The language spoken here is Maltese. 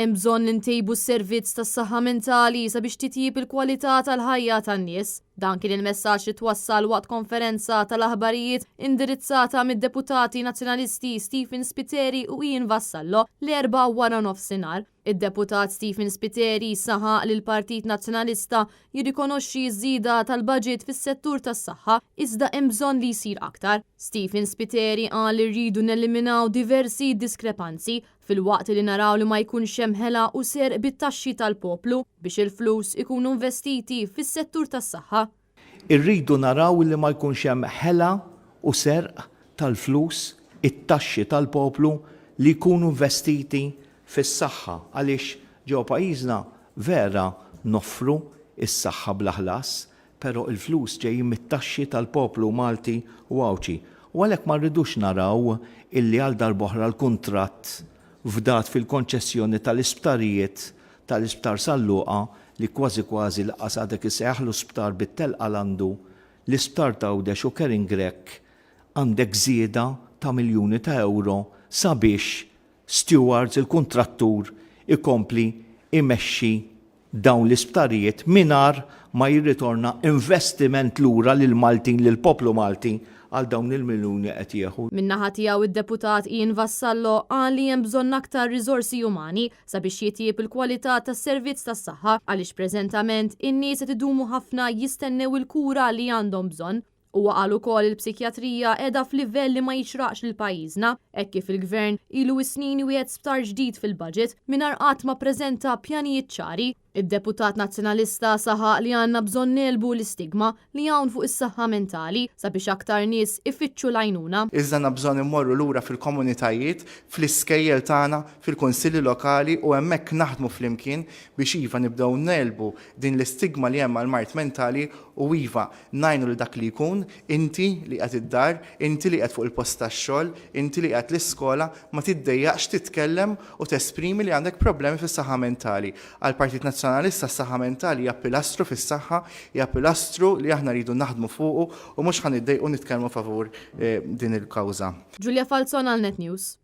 Hemm bżonn li ntejbu s-servizz tas-saħħa mentali sabiex titjieb il-kwalità tal-ħajja tan-nies. Dan kien il-messaġġ li twassal waqt konferenza tal-aħbarijiet indirizzata mid-Deputati Nazzjonalisti Stephen Spiteri u Ian Vassallo l-Erbgħa waranofsinhar. Id-Deputat Stephen Spiteri saħaq li l-Partit Nazzjonalista jirrikonoxxi ż-żieda tal-baġit fis-settur tas-saħħa iżda hemm bżonn li jsir aktar. Stephen Spiteri qal li rridu neliminaw diversi diskrepanzi filwaqt li naraw li ma jkunx hemm ħela u serq bit-taxxi tal-poplu biex il-flus ikunu investiti fis-settur tas-saħħa. Irridu naraw li ma jkunx hemm ħela u serq tal-flus, it-taxxi tal-poplu li jkunu investiti fis-saħħa għaliex ġewwa pajjiżna vera noffru s-saħħa bla ħlas Pero il-flus ġejjin mit-taxxi tal-poplu Malti u Għawdxi u għalhekk ma rridux naraw illi għal darb'oħra l-kuntratt fdat fil-konċessjoni tal-isptarijiet tal-Isptar San Luqa li kważi kważi lanqas għadek issejjaħlu sptar bit-telqa l-għandu l-Isptar t'Għawdex u Karen Grech għandek żieda ta' miljuni ta' ewro sabiex Stewards il-kuntrattur ikompli imexxi dawn l-isptarijiet mingħar ma jirritorna investiment lura lill-Maltin, lill-poplu Malti għal dawn il-miljuni li qed jieħu. Min-naħa tiegħu d-Deputat Ian Vassallo qal li hemm bżonn aktar riżorsi umani sabiex jitjieb il-kwalità tas-servizz tas-saħħa għaliex preżentament in-nies qed idumu ħafna jistennew il-kura li għandhom bżonn. Huwa qal ukoll li l-psikjatrija qiegħda f'livell li ma jixraqx lil pajjiżna, hekk kif il-Gvern ilu s-snin iwiegħed sptar ġdid fil-budget mingħajr qatt ma ppreżenta pjanijiet ċari. Id-deputat Nazzjonalista saħaq li għandna bżonn negħlbu l-istigma li hawn fuq is-saħħa mentali sabiex aktar nies ifittxu l-għajnuna. Iżda għandna bżonn immorru lura fil-komunitajiet, fl-iskejjel tagħna, fil-kunsilli lokali u hemmhekk naħdmu flimkien biex iva nibdew negħlbu din l-istigma li hemm għall-mard mentali u iva Ngħinu lil dak li jkun, inti li qiegħed id-dar, inti li qiegħed fuq il-post tax-xogħol, inti li qiegħed l-iskola, ma tiddejjaqx titkellem u tesprimi li għandek problemi fis-saħħa mentali. Għall-Partit Nazzjonalista s-saħħa mentali hija pilastru fis-saħħa, hija pilastru li aħna rridu naħdmu fuqu u mhux ħa niddejqu nitkellmu favur din il-kawża. Julia Falzon għal Net News.